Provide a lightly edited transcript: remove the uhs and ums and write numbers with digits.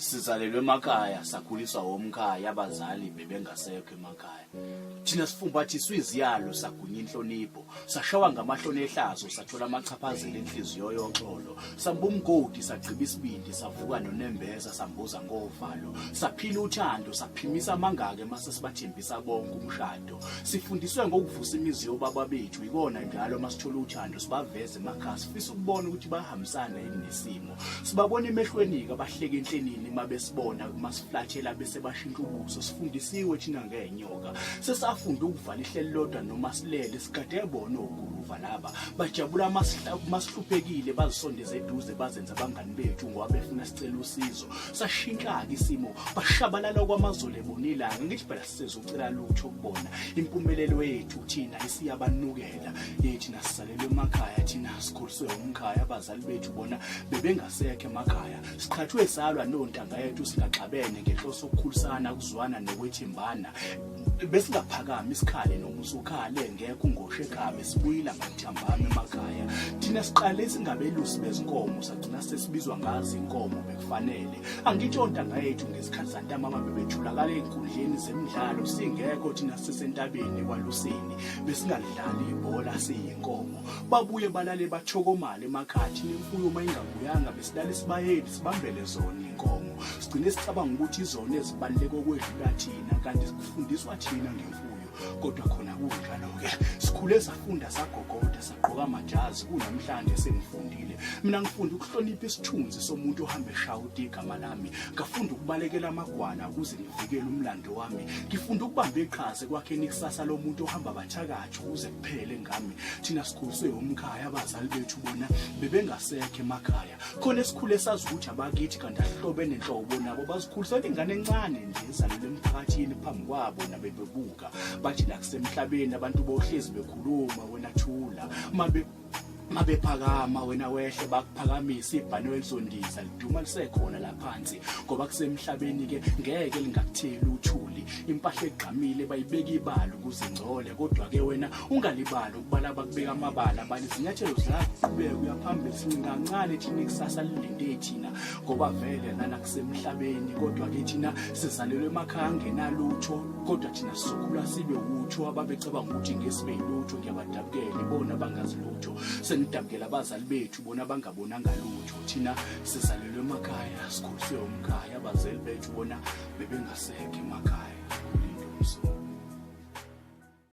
Sizalelwe emakhaya, sakhuliswa womkhaya, abazali bebengasekho emakhaya. Thina sifumbathiswe iziyalo, sagunya inhlonipho, sashawa ngamahloni ehlazo, sathola amachaphazelo enhliziyo yoxolo, samba umgodi, sagqiba isibindi, savuka nonembeza, sambuza ngovalo, saphila uthando, saphimisa amangaka mase sibathembisa bonke umshado. Sifundiswe ngokuvusa imizi yobaba bethu, ikona njalo masithola uthando sibaveze emakhaya, sifisa ukubona ukuthi bahambisana yini nesimo. Sibabona emehlweni-ke abahleka enhlenini uma besibona masiflathela bese bashintsha ubuso. Sifundisiwe thina ngenyoka, sesafunda ukuvala ihleli lodwa noma silele. Sigade bona oguluva laba bajabula masihluphekile, bazisondeze eduze bazenze abangani bethu ngoba befuna sicela usizo. Sashintsha-ke isimo, bashabalala kwamazolo ebona ilanga. Ngithi phela sisezocela lutho kubona, impumelelo yethu thina isiyabanukela. Thina sisalelwe emakhaya, thina sikhuliswe umkhaya, abazali bethu bona bebengasekho emakhaya. Siqhathwe salwa nontanga yethu singaxabene ngenhloso yokukhulisana, ukuzwana nokwethembana. Besingaphakami isikhale noma usukhale ngekho ungoshe ekhaya, sibuyile ngantambama emakhaya. Thina siqale singabelusi bezinkomo, sagcina sesibizwa ngazo inkomo bekufanele. Angithi ontanga yethu ngesikhathi santambama bebejulakala ey'nkundleni zemidlalo, singekho thina sisentabeni kwaluseni, besingalidlali ibhola siyinkomo. Babuye balale bathokomale emakhaya, thina imfuyo uma ingabuyanga besilale esibayeni sibambele zona iy'nkomo. Sigcine sicabanga ukuthi izona ezibaluleke okwedlula thina, kanti kufundiswa thina ngemfuyo. Kodwa khona kunjalo-ke, sikhule safunda sagogoda sagqoka amajazi, kunamhlanje sengifundile. Mina ngifunda ukuhlonipha isithunzi somuntu ohamba eshawuti igama lami. Ngafunda ukubalekela amagwala ukuze ngivikele umlando wami. Ngifunda ukubamba iqhaza ekwakheni ikusasa lomuntu ohamba bathakathi ukuze kuphele ngami. Thina sikhuliswe umkhaya, abazali bethu bona bebengasekho emakhaya. Khona esikhule sazi ukuthi abakithi kanti ahlobene nenhlobo nabo, bazikhulisela ingane encane nje ezalelwe emphakathini phambi kwabo nabebebuka. Bathi la kusemhlabeni abantu bohlezi bekhuluma, wena thula. Mabephakama wena wehle, bakuphakamisa ibhanoyi elizondiza liduma lisekhona la phansi, ngoba kusemhlabeni-ke ngeke lingakutheli uthuli. Impahla egqamile bayibeka ibala ukuze ingcole, kodwa-ke wena ungalibali ukubala bakubeka amabala bala izinyathelo zakho, uqhubeke uya phambili. Singancane thina, ikusasa lilinde thina, ngoba vele lana kusemhlabeni. Kodwa-ke thina sizalelwe emakhaya angenalutho, kodwa thina sizokhula sibe utho. Ababecabanga ukuthi ngesibe yilutho ngiyabadabukela, ibona abangazi lutho. Sengidabukela abazali bethu bona abangabonanga lutho. Thina sizalelwe emakhaya, sikhuliswe umkhaya, abazali bethu bona bebengasekho emakhaya.